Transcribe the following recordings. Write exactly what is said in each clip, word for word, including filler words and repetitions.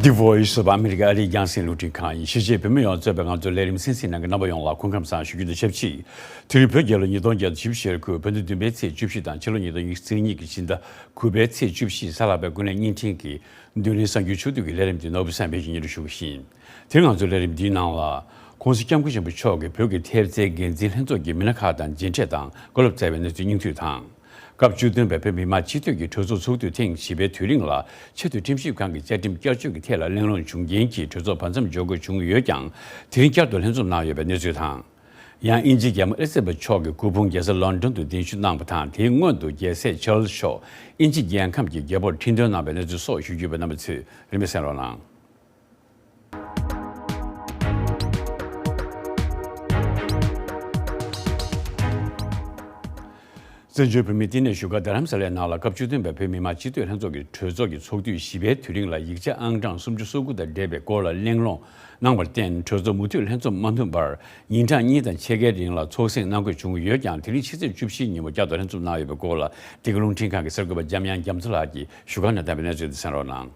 The Voice of America། ཨ་རིའི་རྒྱང་སྲིང་རླུང་འཕྲིན་ཁང་ཡིན། གཞིས་བྱེས་བོད་མི་ཡོངས་གཙོས་པའི་ང་ཚོའི་ལས་རིམ་གསན་གཟིགས་གནང་མཁན་རྣམ་པ་ཡོངས་ལ་སྐུ་ཁམས་བཟང་ཞུ་རྒྱུ་དང་ཆབས་ཅིག་དེ་རིང་བོད་རྒྱལ་ལོ་ཉིས་སྟོང་བརྒྱ་དང་བཞི་བཅུ་ཞེ་དགུ། བོད་ཟླ་བདུན་པའི་ཚེས་བཅུ་བཞི་དང་ཕྱི་ལོ་ཉིས་སྟོང་ཉི་ཤུ་རྩ་གཉིས་ཀྱི་ཕྱི་ཟླ་དགུ་པའི་ཚེས་བཅུ་བཞི་གཟའ་ལྷག་པའི་སྐུ་ལས་གཉིས་ཕྲན་གྱི་མདུན་ལམ་གསར་འགྱུར་ཕྱོགས་བསྡུས་ཀྱི་ལས་རིམ་དེ་ནོར་བུ་བསམ་འཕེལ་གྱིས་སྙན་སྒྲོན་ཞུ་གི་ཡིན། དེ་རིང་ང་ཚོའི་ལས་རིམ་འདིའི་ནང་ལ། ྋགོང་ས་ྋསྐྱབས་མགོན་ཆེན་པོ་མཆོག་གིས་བོད་ཀྱི་ཐེབས་རྩའི་འགན་འཛིན་ལྷན་ཚོགས་ཀྱི་མི་སྣ་ཁག་དང་མཇལ་འཕྲད་དང་བཀའ་སློབ་སྩལ་བའི་གནས་ཚུལ་སྙིང་བསྡུས་དང་། སྐབས་བཅུ་བདུན་པའི་བོད་མི་མང་སྤྱི་འཐུས་ཀྱི་གྲོས་ཚོགས་ཚོགས་དུས་ཐེངས་བཞི་པའི་དུས་རིང་ལ་ཆེས་མཐོའི་ཁྲིམས་ཞིབ་ཁང་གི་བཅའ་ཁྲིམས་བསྐྱར་བཅོས་ཀྱི་ཐད་ལ་གླེང་སློང་བྱུང་རྐྱེན་གྱིས་གྲོས་ཚོགས་བར་མཚམས་འཇོག་དགོས་བྱུང་ཡོད་ཀྱང་། དེ་རིང་བསྐྱར་དུ་ལྷན་འཛོམས་གནང་ཡོད་པའི་གནས་ཚུལ་དང་། ཡང་དབྱིན་ཇིའི་རྒྱལ་མོ་ཨེ་ལི་ཛ་བེད་མཆོག་གི་སྐུ་ཕུང་རྒྱལ་ས་ལོན་ཌོན་དུ་གདན་ཞུ་གནང་བ་དང་། དེའི་སྔོན་དུ་རྒྱལ་སྲས་ཆར་ལི་ཛ་མཆོག་དབྱིན་ཇི་རྒྱལ་ཁམས་ཀྱི་རྒྱལ་པོར་ཁྲི་འདོན་གནང་བའི་གནས་ཚུལ་སོགས་ཞུ་རྒྱུ་ཡོད་པས། རྣམ་པ་ཚོས་རིམ་པས་གསན་རོགས་གནང་། བཙན་བྱོལ་བོད་མིའི་བསྟི་གནས་བཞུགས་སྒར་རྡ་རམ་ས་ལའི་ནང་ལ་སྐབས་བཅུ་བདུན་པའི་བོད་མི་མང་སྤྱི་འཐུས་ལྷན་ཚོགས་ཀྱི་གྲོས་ཚོགས་ཀྱི་ཚོགས་དུས་བཞི་པའི་དུས་རིང་ལ་ཡིག་ཆ་ཨང་གྲངས་སུམ་ཅུ་སོ་དགུ་དང་འབྲེལ་བའི་སྐོར་ལ་གླེང་སློང་གནང་བར་བརྟེན། གྲོས་ཚོགས་མུ་མཐུད་ལྷན་འཛོམས་མ་ཐུབ་པར་ཉིན་གྲངས་གཉིས་དང་ཕྱེད་ཀའི་རིང་ལ་ཚོགས་ཟིན་གནང་དགོས་བྱུང་ཡོད་ཀྱང་། དེ་རིང་ཕྱི་ཚེས་བཅུ་བཞིའི་ཉིན་མོ་བསྐྱར་དུ་ལྷན་འཛོམས་གནང་ཡོད་པའི་སྐོར་ལ་འདི་ག་རླུང་འཕྲིན་ཁང་གི་གསར་འགོད་པ་འཇམ་དབྱངས་རྒྱ་མཚོ་ལགས་ཀྱིས་བཞུགས་སྒར་ནས་བཏང་བའི་གནས་ཚུལ་དེ་གསན་རོགས་གནང་།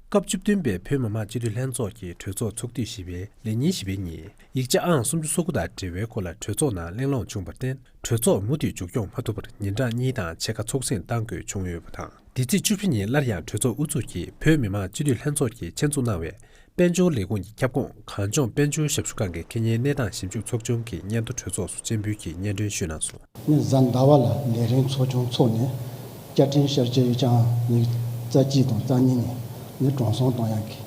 སྐབས་བཅུ་བདུན་པའི་བོད་མི་མང་སྤྱི་འཐུས་ལྷན་ཚོགས་ཀྱི་གྲོས་ཚོགས་ཚོགས་དུས་བཞི་པའི་ལས་ཉིན་བཞི་པའི་ཉིན་ཡིག་ཆ་ཨང་སུམ་ཅུ་སོ་དགུ་དང་འབྲེལ་བའི་སྐོར་ལ་གྲོས་ཚོགས་ནང་གླེང་སློང་བྱུང་བར་བརྟེན། གྲོས་ཚོགས་མུ་མཐུད་མཇུག་སྐྱོང་མ་ཐུབ་པར་ཉིན་གྲངས་གཉིས་དང་ཕྱེད་ཀ་ཚོགས་ཟིན་གཏང་དགོས་བྱུང་ཡོད་པ་དང་། འདི་ཚེས་བཅུ་བཞི་ཉིན་སླར་ཡང་གྲོས་ཚོགས་དབུ་འཛུགས་ཀྱིས་བོད་མི་མང་སྤྱི་འཐུས་ལྷན་ཚོགས་ཀྱིས་ཆེད་འཛུགས་གནང་བའི་དཔལ་འབྱོར་ལས་ཁུངས་ཀྱི་ཁྱབ་ཁོངས་གངས་ལྗོངས་དཔལ་འབྱོར་ཞབས་ཞུ་ཁང་གི་ཁེ་ཉེན་གནས་སྟངས་ཞིབ་འཇུག་ཚོགས་ཆུང་གི་སྙན་ཐོ་གྲོས་ཚོགས་སུ་སྤྱན་འབུལ་གྱིས་སྙན་སྒྲོན་ཞུས་གནང་སོང་། ནི་གཟའ་ཟླ་བ་ལ་ལས་རིམ་ཚོགས་ཆུང་འཚོགས་ནས། བཅའ་ཁྲིམས་བསྐྱར་བཅོས་ཡིག་ཆ་ཉི་ཤུ་རྩ་གཅིག་དང་རྩ་གཉིས་ནས་ནི་གྲངས་སོང་གཏོང་ཡག་གི་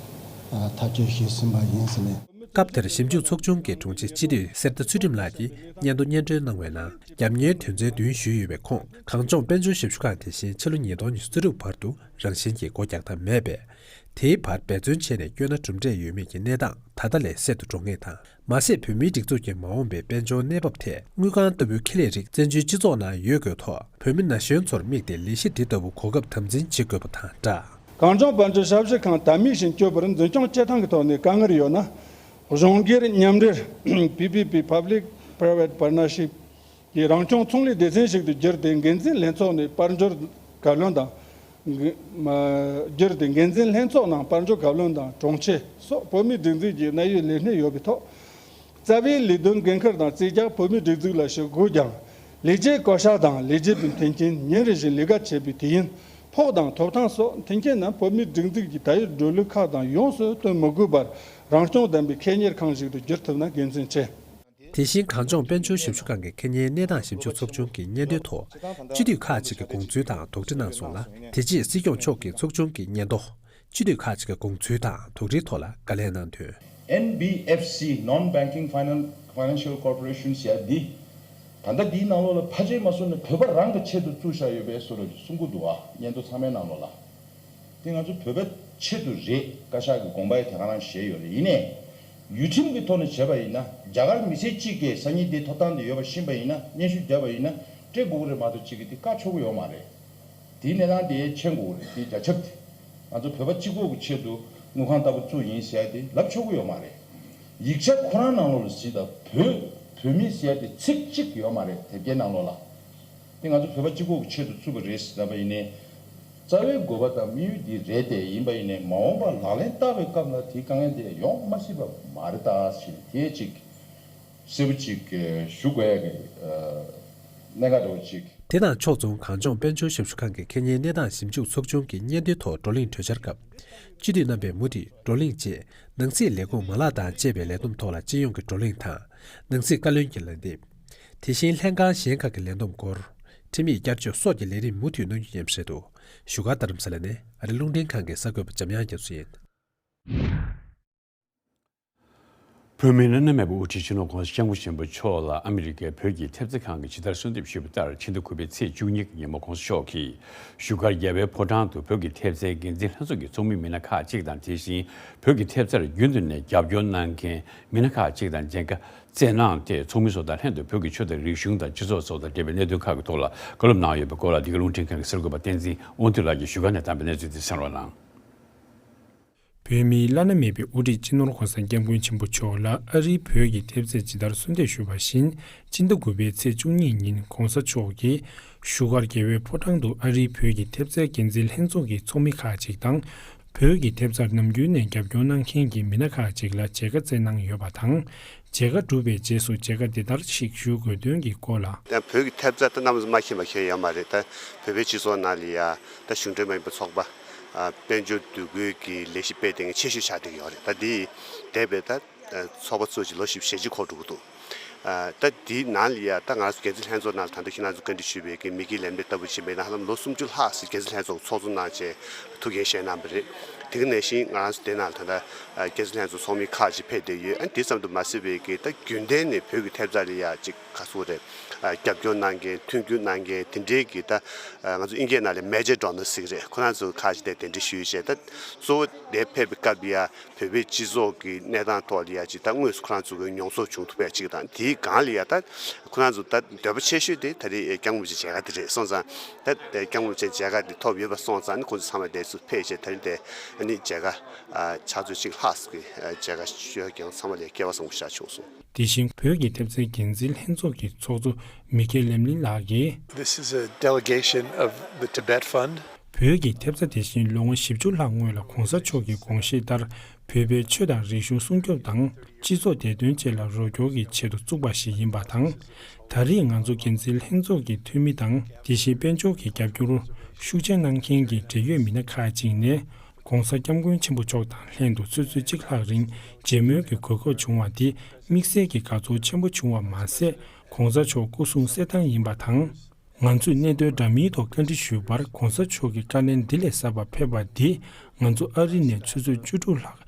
ཐག་གཅོད་ཞུས་ཟིན་པ་ཡིན་ཟེར་ནས། སྐབས་དེར་ཞིབ་འཇུག་ཚོགས་ཆུང་གི་དྲུང་ཆེ་སྤྱི་འཐུས་གསེར་རྟ་ཚུལ་ཁྲིམས་ལགས་ཀྱིས་སྙན་ཐོ་སྙན་སྒྲོན་གནང་བའི་ནང་། རྒྱབ་གཉེར་དོན་ཚན་བདུན་ཞུས་ཡོད་པའི་ཁོངས། གངས་ལྗོངས་དཔལ་འབྱོར་ཞབས་ཞུ་ཁང་དེ་བཞིན་ཕྱི་ལོ་ཉིས་སྟོང་ཉི་ཤུ་རྩ་དྲུག་བར་དུ་རང་བཞིན་གྱིས་སྒོ་རྒྱག་ཐབས་མེད་པས། དེའི་བར་འབད་བརྩོན་བྱས་ནས་བསྐྱོད་ན་གྲུབ་འབྲས་ཡོད་མེད་ཀྱི་གནས་སྟངས་ད་ལྟ་ལས་གསལ་དུ་འགྲོ་ངེས་དང་། མ་ཟད་བོད་མིའི་སྒྲིག་འཛུགས་ཀྱི་མ་འོངས་པའི་དཔལ་འབྱོར་གནས་བབ་ཐད་དངུལ་ཁང་ལྟ་བུའི་ཁེ་ལས་རིགས་བཙན་བྱོལ་སྤྱི་ཚོགས་ནང་ཡོད་དགོས་ཐོག་བོད་མི་ན་གཞོན་ཚོར་དམིགས་ཏེ་ལས་གཞི་འདི་ལྟ་བུ་གོ་སྐབས་དམ་འཛིན་བྱེད་དགོས་པ་དང་སྦྲགས། གངས་ལྗོངས་དཔལ་འབྱོར་ཞབས་ཞུ་ཁང་དང་མི་བཞིན་སྤྱོད་པར་འཛིན་སྐྱོང་བྱེད་སྟངས་ཀྱི་ཐོག་ནས་དཀའ་ངལ་ཡོད་ན། གཞུང་སྒེར་མཉམ་འབྲེལ་P P P Public Private Partnership གྱི་རང་སྐྱོང་ཚོང་ལས་སྡེ་ཚན་ཞིག་ཏུ་བསྒྱུར་ཏེ། འགན་འཛིན་ལྷན་ཚོགས་ནས་དཔལ་འབྱོར་བཀའ་བློན་དང་། བསྒྱུར་ཏེ་འགན་འཛིན་ལྷན་ཚོགས་ནང་དཔལ་འབྱོར་བཀའ་བློན་དང་དྲུང་ཆེ་སོགས་བོད་མིའི་སྒྲིག་འཛུགས་ཀྱི་གནད་ཡོད་ལས་སྣེ་ཡོད་པའི་ཐོག་རྩ་བའི་ལས་དོན་འགན་འཁུར་དང་རྩིས་རྒྱག་བོད་མིའི་སྒྲིག་འཛུགས་ལ་ཞུ་དགོས་ཀྱང་། ལས་བྱེད་བསྐོ་བཞག་དང་ལས་བྱེད་པའི་མཐུན་རྐྱེན། ཉིན་རེ་བཞིན་ལས་ཀ་བྱེད་པའི་དུས་ཡུན། ཕོགས་དང་ཐོབ་ཐང་སོགས་མཐུན་རྐྱེན་རྣམས་བོད་མིའི་སྒྲིག་འཛུགས་ཀྱི་ད་ཡོད་འགྲོ་ལུགས་ཁག་དང་ཡོངས་སུ་བསྟུན་མི་དགོས་པར། རང་སྐྱོང་ལྡན་པའི་ཁེ་གཉེར་ཁང་ཞིག་ཏུ་འགྱུར་ཐུབ་ན་དགེ་མཚན་ཆེ། དེ་བཞིན་གངས་ལྗོངས་དཔལ་འབྱོར་ཞབས་ཞུ་ཁང་གི་ཁེ་གཉེར་གནས་སྟངས་ཞིབ་འཇུག་ཚོགས་ཆུང་གི་སྙན་ཐོའི་ཐོག་སྤྱི་འཐུས་ཁག་ཅིག་གི་དགོངས་ཚུལ་དང་དོགས་འདྲི་གནང་སོང་ལ། དེ་རྗེས་སྲིད་སྐྱོང་མཆོག་གིས་ཚོགས་ཆུང་གི་སྙན་ཐོ། སྤྱི་འཐུས་ཁག་ཅིག་གི་དགོངས་ཚུལ་དང་དོགས་འདྲིའི་ཐོག་ལ་བཀའ་ལན་གནང་དོན། N B F C Non Banking Finan- Financial Corporation ཟེར་ཡ་འདི། ད་ལྟ་འདིའི་ནང་ལོགས་ལ་ཕལ་ཆེར་མ་སོང་ནས་བོད་པ་རང་གི་ཆེད་དུ་བཙུགས་བཞག་ཡོད་པའི་བཟོ་འདྲ་གསུང་གི་འདུག་ཨ། སྙན་ཐོ་ཚང་མའི་ནང་ལོགས་ལ། དེ་ང་ཚོ་བོད་པའི་ཆེད་དུ་རེད། བཀའ་ཤག་གི་དགོངས་པ་ཡང་དེ་ག་རང་བཞེས་ཡོད་རེད། ཡིན་ནའི་ཡུལ་ཁྲིམས་ཀྱི་ཐོག་ནས་བྱས་པ་ཡིན་ན། རྒྱ་གར་མི་སེར་གཅིག་གིས་སང་ཉིན་དེ་ཐོབ་ཐང་དེ་ཡོད་པ་ཤེས་པ་ཡིན་ན། སྙན་ཞུ་བརྒྱབ་པ་ཡིན་ན་སྤྲད་དགོས་ཀྱི་རེད་མ་གཏོགས་གཅིག་གིས་དེ་བཀག་ཆོག་གི་ཡོད་མ་རེད། དེའི་གནས་སྟངས་དེ་མཁྱེན་དགོས་ཀྱི་རེད། དེའི་རྒྱ་ཁྱབ་དེ། ང་ཚོ་བོད་པ་གཅིག་པོ་གི་ཆེད་དུ་དངུལ་ཁང་ལྟ་བུ་བཙུགས་ཡིན་ཟེར་ཡ་དེ་ལབ་ཆོག་གི་ཡོད་མ་རེད། ཡིག་ཆ་ཁོ་རང་ནང་ལོགས་ལ་གཟིགས་དང་། བོད་བོད་མི་ཟེར་ཡ་དེ་ཚིག་གཅིག་ཡོད་མ་རེད་དེབ་སྐྱེལ་ནང་ལོགས་ལ། དེ་ང་ཚོ་བོད་པ་གཅིག་པོ་གི་ཆེད་དུ་བཙུགས་པ་རེད་ཟེར་ལབ་པ་ཡིན་ནའི། རྩ་བའི་དགོས་པ་དང་དམིགས་ཡུལ་འདི་རེད་དེ། ཡིན་པ་ཡིན་ནའི་མ་འོངས་པར་ལག་ལེན་བསྟར་བའི་སྐབས་ལ་དེའི་དཀའ་ངལ་དེ་ཡོང་མ་སྲིད་པ་མ་རེད་ད་ཟེར་དེ་གཅིག་གསལ་པོ་གཅིག་ཞུ་དགོས་ཡ་གི་གནད་འགག་འདྲ་བོ་གཅིག་དེ་དང་ཕྱོགས་མཚུངས་གངས་ལྗོངས་དཔལ་འབྱོར་ཞབས་ཞུ་ཁང་གི་ཁེ་གཉེར་གནས་སྟངས་ཞིབ་འཇུག་ཚོགས་ཆུང་གི་སྙན་ཐོའི་ཐོག་བགྲོ་གླེང་གྲོས་འཆར་སྐབས། སྤྱི་འཐུས་རྣམ་པས་མུ་མཐུད་བགྲོ་གླེང་རྗེས་ནང་སྲིད་ལས་ཁུངས་མ་ལག་དང་བཅས་པའི་ལས་བསྡོམས་ཐོག་ལ་སྤྱི་ཡོངས་ཀྱི་བགྲོ་གླེང་དང་། ནང་སྲིད་བཀའ་བློན་གྱི་ལན་འདེབས། དེ་བཞིན་ལྷན་ཁང་གཞན་ཁག་གི་ལས་བསྡོམས་སྐོར། ཁྲིམས་ཡིག་བསྐྱར་བཅོས་སོགས་ཀྱི་ལས་རིམ་མུ་མཐུད་གནང་རྒྱུ་ཡིན་པ་རེད་འདུག་བཞུགས་སྒར་རྡ་རམ་ས་ལ་ནས་ཨ་རི་རླུང་འཕྲིན་ཁང་གི་གསར་འགོད་པ་འཇམ་དབྱངས་རྒྱ་མཚོ་ཡིན། བོད་མིའི་སྣ་ནས་མེད་པའི་དབུ་ཁྲིད་སྤྱི་ནོར་ྋགོང་ས་ྋསྐྱབས་མགོན་ཆེན་པོ་མཆོག་ལ་ཨ་མི་རི་ཀའི་བོད་ཀྱི་ཐེབས་རྩ་ཁང་གིས་ཇི་ལྟར་གསོལ་འདེབས་ཞུས་པ་ལྟར། ཕྱི་ཟླ་དགུ་པའི་ཚེས་བཅུ་གཉིས་ཀྱི་ཉིན་མོ་ྋགོང་ས་མཆོག་གིས་བཞུགས་སྒར་རྒྱལ་བའི་ཕོ་བྲང་དུ་བོད་ཀྱི་ཐེབས་རྩའི་འགན་འཛིན་ལྷན་ཚོགས་ཀྱི་ཚོགས་མི་མི་སྣ་ཁག་ཅིག་དང་། དེ་བཞིན་བོད་ཀྱི་ཐེབས་རྩར་རྒྱུན་དུ་ནས་རྒྱབ་སྐྱོར་གནང་མཁན་མི་སྣ་ཁག་ཅིག་དང་མཇལ་ཁ་བསྩལ་གནང་སྟེ། ཚོགས་མི་ཚོ་དང་ལྷན་དུ་བོད་ཀྱི་ཆོས་དང་རིག་གཞུང་དང་སྤྱི་ཚོགས་སོགས་དང་འབྲེལ་བའི་གནད་དོན་ཁག་གི་ཐོག་ལ་བཀའ་སློབ་གནང་ཡོད་པའི་སྐོར་ལ། འདི་ག་རླུང་འཕྲིན་ཁང་གི་གསར་འགོད་པ་བསྟན་འཛིན་དབང་འདུས་ལགས་ཀྱིས་བཞུགས་སྒར་ནས་བཏང་པའི་གནས་ཚུལ་དེ་གསན་རོགས་གནང་། བོད་མིའི་བླ་ན་མེད་པའི་དབུ་ཁྲིད་སྤྱི་ནོར་༸གོང་ས་༸སྐྱབས་མགོན་ཆེན་པོ་མཆོག་ལ་ཨ་རིའི་བོད་ཀྱི་ཐེབས་རྩས་ཇི་ལྟར་གསོལ་འདེབས་ཞུས་པ་བཞིན། སྤྱི་ཟླ་དགུ་པའི་ཚེས་བཅུ་གཉིས་ཉིན་༸གོང་ས་མཆོག་གིས་བཞུགས་སྒར་རྒྱལ་བའི་ཕོ་བྲང་དུ་ཨ་རིའི་བོད་ཀྱི་ཐེབས་རྩའི་འགན་འཛིན་ལྷན་ཚོགས་ཀྱི་ཚོགས་མི་ཁག་ཅིག་དང་། བོད་ཀྱི་ཐེབས་རྩར་ནམ་རྒྱུན་ནས་རྒྱབ་སྐྱོར་གནང་མཁན་གྱི་མི་སྣ་ཁག་ཅིག་ལ་མཇལ་ཁ་བསྩལ་གནང་ཡོད་པ་དང་། མཇལ་ཁ་གྲུབ་པའི་རྗེས་སུ་མཇལ་ཁ་འདི་ལྟར་ཞིག་ཞུ་དགོས་དོན་གྱི་སྐོར་ལ། ད་བོད་ཀྱི་ཐེབས་རྩ་ད་རྣམ་པ་ཚོ་མ་མཁྱེན་པ་མཁྱེན་ཡོད་མ་རེད། ད་བོད་པའི་སྤྱི་ཚོགས་ནང་ལ་ཡ་ད་གཞུང་འབྲེལ་མ་ཡིན་པའི་ཚོགས་པ། ཨ། དཔལ་འབྱོར་འདུ་འགོད་ཀྱི་ལས་གཞི་སྤེལ་མཁན་ཆེ་ཤོས་ཆགས་བསྡད་ཀྱི་ཡོད་རེད། ད་འདི་འདས་པའི་ད་ཚོགས་པ་ཚོ་ཅིག་ལོ་བཞི་བཅུ་ཞེ་གཅིག་འཁོར་འགྲོ་གི་འདུག་ཨ། ད་འདི་ནང་ལ་ཡ་ད་ང་ཚོ་འགན་འཛིན་ལྷན་ཚོགས་ནང་ལ་ད་ལྟ་ཁྱེད་རང་ཚོ་བཀའ་འདྲི་ཞུས་པའི་གི་མི་དགེ་ལེགས་གླེང་ལྟ་བུ་ཕྱིན་པའི་ནང་ལ་ལོ་སུམ་ཅུ་ལྷག་ཙམ་འགན་འཛིན་ལྷན་ཚོགས་ཚོགས་གཙོ་གནང་བྱས་ཐུགས་འགན་བཞེས་གནང་བ་རེད། དེ་ག་ནང་བཞིན་ང་རང་ཚོ་དེ་ནང་ལ་ད་ལྟ་འགན་འཛིན་ལྷན་ཚོགས་ཚོགས་མི་ཁག་ཅིག་ཕེབས་བསྡད་ཡོད། ཨ། འདི་ཙམ་དུ་མ་ཟད་པའི་གི་ད་རྒྱུན་ལྡན་ནས་བོད་ཀྱི་ཐེབས་རྩ་ལ་ཡ་ཅིག་ག་ཚོད་རེད། ཨ། རྒྱབ་སྐྱོར་གནང་མཁན་མཐུན་འགྱུར་གནང་མཁན་དེ་འདྲའི་གི་ད་ང་ཚོ་དབྱིན་སྐད་ནང་ལ་མེ་ཇར་ཌོ་ནར་ཟེར་གི་རེད། ཁོ་རང་ཚོ་ཁག་ཅིག་དེ་གདན་འདྲེན་ཞུས་བྱས། ད་གཙོ་བོ་དེ་ཕེབས་པའི་སྐབས་ལ་ཡ་བོད་པའི་སྤྱི་ཚོགས་ཀྱི་གནས་སྟངས་ཐོག་ལ་ཡ་ཅིག་ད་དངོས་སུ་ཁོ་རང་ཚོ་གི་མྱོང་ཚོར་བྱུང་ཐུབ་པ་ཅིག་དང་། དེའི་སྒང་ལ་ཡ་ད་ཁོ་རང་ཚོ་ད་འདོད་པ་ཆེ་ཤོས་དེ་ད་རེས་སྐྱབས་མགོན་རིན་པོ་ཆེ་མཇལ་ཁ་དེ་རེད་སོང་ཙང་། ད་སྐྱབས་མགོན་རིན་པོ་ཆེ་མཇལ་ཁ་དེ་ཐོབ་ཡོད་པ་སོང་ཙང་ནི་ཁོང་ཚོ་ཚང་མ་དེ་ཚོ་ཕེབས་བྱས་ད་རེས་དེ་ཨ་ནི་མཇལ་ཁ་ཨ་ཕྱག་ཚོད་གཅིག་ལྷག་ཙམ་གྱི་མཇལ་ཁ་ཞུ་ཡག་ཚང་མ་ལ་སྐལ་བ་བཟང་པོ་ཞིག་བྱུང་སོང་། དེ་བཞིན་བོད་ཀྱི་ཐེབས་རྩའི་འགན་འཛིན་ལྷན་ཚོགས་ཀྱི་ཚོགས་གཙོ་མི་ཁེ་ལེམ་ལིན་ལགས་ཀྱིས། This is a delegation of the Tibet Fund. བོད་ཀྱི་ཐེབས་རྩ་དེ་བཞིན་ལོ་ངོ་བཞི་བཅུ་ལྷག་སྔོན་ལ་༸གོང་ས་མཆོག་གི་དགོངས་བཞེད་ལྟར་བོད་པའི་ཆོས་དང་རིག་གཞུང་སྲུང་སྐྱོབ་དང་སྤྱི་ཚོགས་བདེ་དོན་བཅས་ལ་རོགས་སྐྱོར་གྱི་ཆེད་དུ་བཙུགས་པ་ཞིག་ཡིན་པ་དང་། ད་རེས་ང་ཚོ་འགན་འཛིན་ལྷན་ཚོགས་ཀྱི་འཐུས་མི་དང་། དེ་བཞིན་དཔལ་འབྱོར་གྱི་རྒྱབ་སྐྱོར་ཤུགས་ཆེ་གནང་མཁན་གྱི་འབྲེལ་ཡོད་མི་སྣ་ཁག་ཅིག་ནས། ༸གོང་ས་༸སྐྱབས་མགོན་ཆེན་པོ་མཆོག་དང་ལྷན་དུ་ཆུ་ཚོད་གཅིག་ལྷག་རིང་མཇལ་མོལ་གྱི་གོ་སྐབས་བྱུང་བ་འདི་དམིགས་བསལ་གྱི་དགའ་ཚོར་ཆེན་པོ་བྱུང་བ་མ་ཟད། ༸གོང་ས་མཆོག་སྐུ་གསུང་གསལ་ཐང་ཡིན་པ་དང་། ང་ཚོས་གནད་དོན་འདྲ་མིན་ཐོག་བཀའ་འདྲི་ཞུས་པར་༸གོང་ས་མཆོག་གིས་བཀའ་ལན་འདི་ལས་གསར་པ་ཕེབས་པ་འདིས་ང་ཚོ་ཨ་རི་ནས་ཆུ་ཚོད་བཅུ་དྲུག་ལྷག་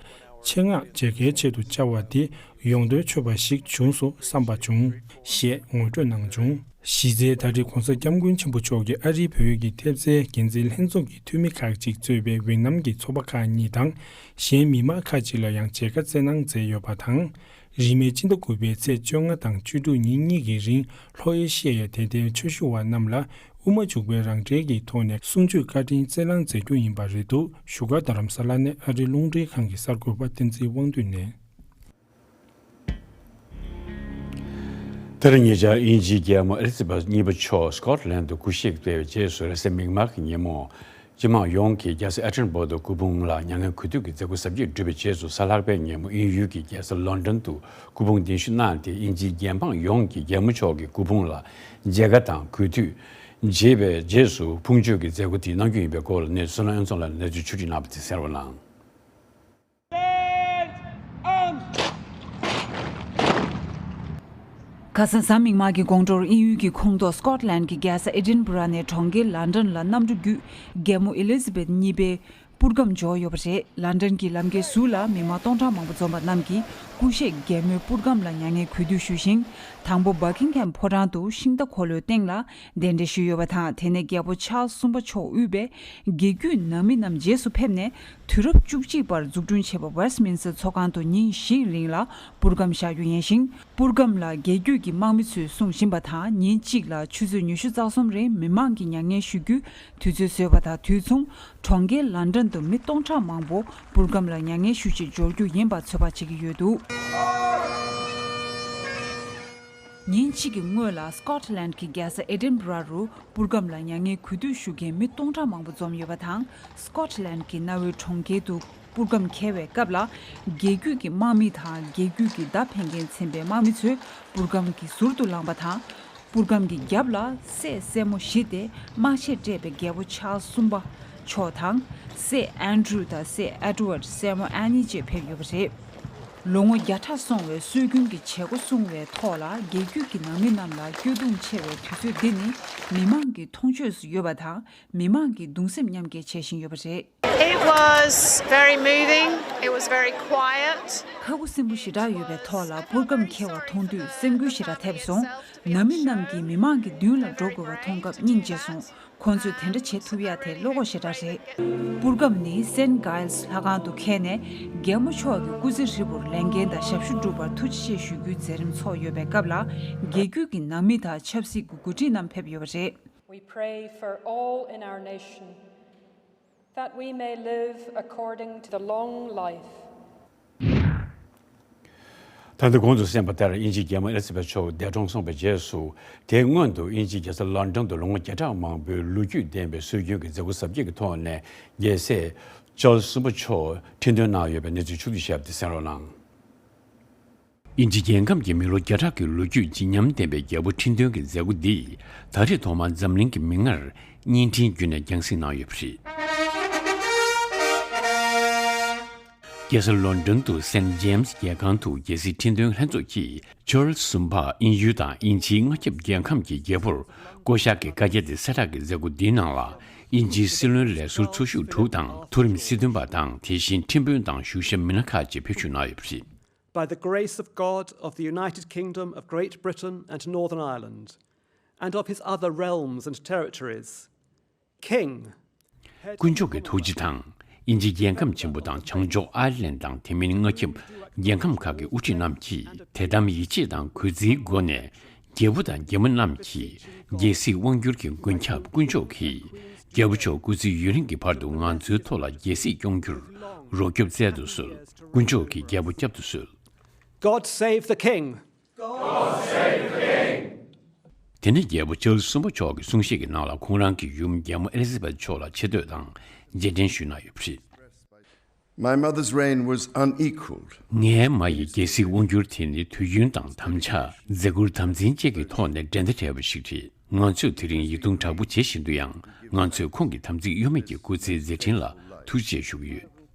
ཆེད་མངགས་མཇལ་ཁའི་ཆེད་དུ་བཅར་བ་འདི་ཡོང་དོན་ཆོད་པ་ཞིག་བྱུང་སོང་བསམ་པ་བྱུང་ཞེས་ངོ་སྤྲོད་གནང་བྱུང་། གཞི་རྩའི་ད་རེས་༸གོང་ས་༸སྐྱབས་མགོན་ཆེན་པོ་མཆོག་གིས་ཨ་རིའི་བོད་ཀྱི་ཐེབས་རྩའི་འགན་འཛིན་ལྷན་ཚོགས་ཀྱི་འཐུས་མི་ཁག་ཅིག་གཙོས་པའི་ཝེ་ནམ་གྱི་ཚོགས་པ་ཁག་གཉིས་དང་གཞན་མི་མང་ཁག་ཅིག་ལ་ཡང་མཇལ་ཁ་བསྩལ་གནང་མཛད་ཡོད་པ་དང་། རིང་མིན་སྤྱི་ཟླ་དགུ་པའི་ཚེས་བཅོ་ལྔ་དང་བཅུ་དྲུག་ཉིན་གཉིས་ཀྱི་རིང་ལྷོ་ཨེ་ཤི་ཡའི་དད་ལྡན་ཆོས་ཞུ་བ་རྣམས་ལ་དབུ་མ་འཇུག་པའི་རང་འགྲེལ་གྱི་ཐོག་ནས་གསུང་ཆོས་བཀའ་དྲིན་སྩལ་གནང་མཛད་རྒྱུ་ཡིན་པ་རེད་འདུག་བཞུགས་སྒར་རྡ་རམ་ས་ལ་ནས་ཨ་རིའི་རླུང་འཕྲིན་ཁང་གི་གསར་འགོད་པ་བསྟན་འཛིན་དབང་འདུས་ནས། དེ་རིང་ཉེ་ཆར་དབྱིན་ཇིའི་རྒྱལ་མོ་ཨེ་ལི་ཛ་བེད་གཉིས་པ་མཆོག་སྐོཊ་ལན་དུ་སྐུ་གཤེགས་པའི་རྗེས་སུ་རེས་གཟའ་མིག་དམར་གྱི་ཉིན་མོ། སྤྱི་དམངས་ཡོངས་ཀྱིས་རྒྱལ་ས་ཨེ་ཏན་སྦུག་ཏུ་སྐུ་ཕུང་ལ་མྱ་ངན་གུས་འདུད་ཀྱི་མཛད་སྒོ་གཟབ་རྒྱས་གྲུབ་པའི་རྗེས་སུ་གཟའ་ལྷག་པའི་ཉིན་མོ་དབྱིན་ཡུལ་གྱི་རྒྱལ་ས་ལོན་ཌོན་དུ་སྐུ་ཕུང་གདན་ཞུ་གནང་སྟེ་དབྱིན་ཇིའི་རྒྱལ་འབངས་ཡོངས་ཀྱིས་རྒྱལ་མོ་མཆོག་གི་སྐུ་ཕུང་ལ་མཇལ་ཁ་དང་གུས་འདུད་བྱས་པའི་རྗེས་སུ་ཕུང་མཆོད་ཀྱི་མཛད་སྒོ་དེ་གནང་རྒྱུ་ཡིན་པའི་སྐོར་ལ་གནས་ཚུལ་བསོད་ནམས་དབྱངས་འཛོམས་ལགས་ནས་གནས་ཚུལ་ཕྱོགས་སྒྲིག་གནང་བ་དེ་གསན་རོགས་གནང་། ཁ་སང་གཟའ་མིག་དམར་གྱི་དགོང་དྲོར་དབྱིན་ཡུལ་གྱི་ཁོངས་གཏོགས་སྐོཊ་ལན་གྱི་རྒྱལ་ས་ཨེ་ཌིན་སྦུ་ར་ནས་གྲོང་ཁྱེར་ལན་ཌོན་ལ་གནམ་གྲུ་བརྒྱུད་རྒྱལ་མོ་ཨེ་ལི་ཛ་བེད་གཉིས་པའི་པུར་སྒམ་འབྱོར་ཡོད་པ་རེད། ལན་ཌོན་གྱི་ལམ་ཁའི་ཟུར་ལ་མི་མང་སྟོང་ཕྲག་མང་པོ་འཛོམས་པ་རྣམས་ཀྱིས་སྐུ་གཤེགས་རྒྱལ་མོའི་པུར་སྒམ་ལ་མྱ་ངན་གུས་འདུད་ཞུས་ཤིང་། དང་པོ་སྦ་ཀིང་ཧེམ་ཕོ་བྲང་དུ་ཤིང་རྟ་འཁོར་ལོའི་སྟེང་ལ་གདན་འདྲེན་ཞུས་ཡོད་པ་དང་། དེ་ནས་རྒྱལ་པོ་ཆཱལ་སི་གསུམ་པ་མཆོག་དབུས་པའི་རྒྱལ་བརྒྱུད་ནང་མི་རྣམས་རྗེས་སུ་ཕེབས་ནས། དུས་རབས་བཅུ་གཅིག་པར་འཛུགས་སྐྲུན་བྱས་པ་ཝེ་སི་ཊི་མིན་སི་ཊར་ཚོགས་ཁང་དུ་ཉིན་བཞིའི་རིང་ལ་པུར་སྒམ་བཞག་རྒྱུ་ཡིན་ཞིང་། པུར་སྒམ་ལ་རྒྱལ་བརྒྱུད་ཀྱི་དམག་མི་ཚོས་སྲུང་བཞིན་པ་དང་། ཉིན་གཅིག་ལ་ཆུ་ཚོད་ཉི་ཤུ་རྩ་གསུམ་རིང་མི་མང་གིས་མྱ་ངན་ཞུ་རྒྱུའི་དུས་ཚོད་བཟོས་པ་དང་དུས་མཚུངས། གྲོང་ཁྱེར་ལན་ཌོན་དུ་མི་སྟོང་ཕྲག་མང་པོ་པུར་སྒམ་ལ་མྱ་ངན་ཞུ་ཆེད་འབྱོར་རྒྱུ་ཡིན་པ་ཚོད་དཔག་བྱེད་ཀྱི་ཡོད་འདུག་ཉིན་གཅིག་གི་སྔོན་ལ་སྐོཊ་ལན་གྱི་རྒྱལ་ས་ཨེ་ཌིན་སྦུ་ར་རུ་པུར་སྒམ་ལ་མྱ་ངན་གུས་འདུད་ཞུ་མཁན་མི་སྟོང་ཕྲག་མང་པོ་འཛོམས་ཡོད་པ་དང་། སྐོཊ་ལན་གྱི་གནའ་བོའི་གྲོང་ཁྱེར་དུ་པུར་སྒམ་འཁེལ་བའི་སྐབས་ལ། རྒྱལ་བརྒྱུད་ཀྱི་དམག་མི་དང་། རྒྱལ་བརྒྱུད་ཀྱི་མདའ་འཕེན་མཁན་ཚན་པའི་དམག་མི་ཚོས་པུར་སྒམ་གྱི་ཟུར་དུ་ལངས་པ་དང་། པུར་སྒམ་གྱི་རྒྱབ་ལ་སྲས་སྲས་མོ་བཞི་སྟེ། དམག་ཆས་སྤྲས་པའི་རྒྱལ་པོ་ཆཱལ་སི་གསུམ་པ་མཆོག་དང་། སྲས་ཨན་ཌྲུ་དང་སྲས་ཨེ་ཌི་ཝར་ཌི། སྲས་མོ་ཨན་ནི་བཅས་ཕེབས་ཡོད་པ་རེད། ལོ་ངོ་བརྒྱ་ཕྲག་སོང་བའི་སྲོལ་རྒྱུན་གྱི་བྱེད་སྒོ་སྲུང་བའི་ཐོག་ལ། རྒྱལ་བརྒྱུད་ཀྱི་ནང་མི་རྣམས་ལ་སྐྱོ་གདུང་ཆེ་བའི་དུས་ཚོད་འདི་ནི་མི་མང་གི་མཐོང་ཆོས་སུ་ཡོད་པ་དང་། མི་མང་གིས་གདུང་སེམས་མཉམ་སྐྱེད་བྱེད་བཞིན་ཡོད་པ་རེད། It was very moving. It was very quiet. ཁ་ཁུ་སིམ་པོ་ཞེ་དྲག་ཡོད་པའི་ཐོག་ལ་པུར་སྒམ་འཁེལ་བ་མཐོང་དུས་སེམས་འགུལ་ཞེ་དྲག་ཐེབས་སོང་། ནང་མི་རྣམས་ཀྱིས་མི་མང་གི་མདུན་ལ་འགྲོ་དགོས་པ་མཐོང་སྐབས་སྙིང་རྗེ་སོང་། ཁོང་ཚོས་དེ་འདྲ་བྱེད་ཐུབ་ཡག་དེ་བློ་ཁོག་ཞེ་དྲག་རེད། པུར་སྒམ་ནི་སེན་གྷལ་ལྷ་ཁང་དུ་འཁེལ་ནས། རྒྱལ་མོ་མཆོག་གི་སྐུ་ཚེ་ཧྲིལ་པོར་ལས་འགན་དང་ཞབས་ཞུ་བསྒྲུབས་པར་ཐུགས་རྗེ་ཆེ་ཞུ་རྒྱུའི་མཛད་རིམ་ཚོགས་ཡོད་པའི་སྐབས་ལ། རྒྱལ་བརྒྱུད་ཀྱི་ནང་མི་དང་ཆབ་སྲིད་ཀྱི་འགོ་ཁྲིད་རྣམས་ཕེབས་ཡོད་པ་རེད། We pray for all in our nation. That we may live according to the long life. ད་ལྟ་གོང་དུ་གསན་པ་ལྟར་དབྱིན་ཇིའི་རྒྱལ་མོ་ཨེ་ལི་ཛ་བེད་མཆོག་འདས་གྲོངས་སོང་བའི་རྗེས་སུ། དེའི་སྔོན་དུ་དབྱིན་ཇིའི་རྒྱལ་ས་ལོན་ཌོན་དུ་ལོ་ངོ་བརྒྱ་ཕྲག་མང་པོའི་ལོ་རྒྱུས་ལྡན་པའི་སྲོལ་རྒྱུན་གྱི་མཛད་སྒོ་གཟབ་རྒྱས་ཀྱི་ཐོག་ནས་རྒྱལ་སྲས་ཅཱལ་སི་གསུམ་པ་མཆོག་ཁྲི་འདོན་གནང་ཡོད་པའི་གནས་ཚུལ་ཕྱོགས་བསྡུས་ཞིབ་ཏུ་གསན་རོགས་གནང་། དབྱིན་ཇི་རྒྱལ་ཁམས་ཀྱི་མི་ལོ་བརྒྱ་ཕྲག་གི་ལོ་རྒྱུས་བརྗིད་ཉམས་ལྡན་པའི་རྒྱལ་པོ་ཁྲི་འདོན་གྱི་མཛད་སྒོ་འདིས་ད་རེས་ཐོག་མར་འཛམ་གླིང་གི་མིག་སྔར་བརྙན་འཕྲིན་བརྒྱུད་ནས་རྒྱང་སྲིང་གནང་ཡོད་པ་རེད། རྒྱལ་ས་ལོན་ཌོན་དུ་སེན་ཇེམ་སི་རྒྱལ་ཁང་དུ་རྒྱལ་སྲིད་ཁྲི་འདོན་ལྷན་ཚོགས་ཀྱིས་ཅཱལ་སི་གསུམ་པ་དབྱིན་ཡུལ་དང་དབྱིན་ཇིའི་མངའ་ཁྱབ་རྒྱལ་ཁམས་ཀྱི་རྒྱལ་པོར་བསྐོ་བཞག་གི་བཀའ་རྒྱ་དེ་གསལ་བསྒྲགས་ཀྱི་མཛད་སྒོ་འདིའི་ནང་ལ་དབྱིན་ཇིའི་སྲིད་བློན་ལས་ཟུར་ཚོགས་ཞུགས་དྲུག་དང་མཐོ་རིམ་སྲིད་དོན་པ་དང་དེ་བཞིན་ཁྲིམས་དཔོན་དང་བཞུགས་ཞབས་མི་སྣ་ཁག་ཅིག་ཕེབས་ཞུགས་གནང་ཡོད་པ་རེད། By the grace of God of the United Kingdom of Great Britain and Northern Ireland, and of his other realms and territories, King, དཀོན་མཆོག་གི་ཐུགས་རྗེ་དང་། དབྱིན་ཇིའི་རྒྱལ་ཁམས་ཆེན་པོ་དང་བྱང་ཕྱོགས་ཨའེ་ལན་དང་དེ་མིན་མངའ་ཁྱབ་རྒྱལ་ཁམས་ཁག་གི་དབུ་ཁྲིད་རྣམས་ཀྱིས་དད་དམ་ཡིད་ཆེས་དང་གུས་བརྩིའི་སྒོ་ནས། རྒྱལ་པོ་དང་རྒྱལ་མོ་རྣམས་ཀྱིས་རྒྱལ་སྲིད་དབང་བསྒྱུར་གྱི་མགོན་སྐྱབས་དཀོན་མཆོག་གིས། རྒྱལ་པོ་མཆོག་སྐུ་ཚེ་ཡུན་རིང་གི་བར་དུ་ང་ཚོའི་ཐོག་ལ་རྒྱལ་སྲིད་སྐྱོང་རྒྱུར་རོགས་སྐྱོབ་སྩལ་དུ་གསོལ། དཀོན་མཆོག་གིས་རྒྱལ་པོ་བསྐྱབ་ཏུ་གསོལ། God save the King! དེ་ནས་རྒྱལ་པོ་ཅཱལ་སི་གསུམ་པ་མཆོག་གི་གསུང་བཤད་ཀྱི་ནང་ལ་ཁོང་རང་གི་ཡུམ་རྒྱལ་མོ་ཨེ་ལི་ཛ་བེད་མཆོག་ལ་ཆེ་བསྟོད་དང་རྗེས་དྲན་ཞུས་གནང་ཡོད་པ་རེད། My mother's reign was unequalled. ངའི་མ་ཡི་རྒྱལ་སྲིད་དབང་བསྒྱུར་དེ་ནི་དུས་རྒྱུན་དང་དམ་བཅའ། མཛད་ཁུར་དམ་འཛིན་བཅས་ཀྱི་ཐོག་ནས་འགྲན་ཟླ་བྲལ་བ་ཞིག་རེད། ང་ཚོས་དེ་རིང་ཡིད་གདུང་དྲག་པོ་བྱེད་བཞིན་དུ་ཡང་། ང་ཚོས་ཁོང་གི་དམ་ཚིག་གཡོ་མེད་ཀྱི་སྐུ་ཚེའི་མཛད་འཕྲིན་ལ་ཐུགས་རྗེ་ཆེ་ཞུ་གི་ཡོད།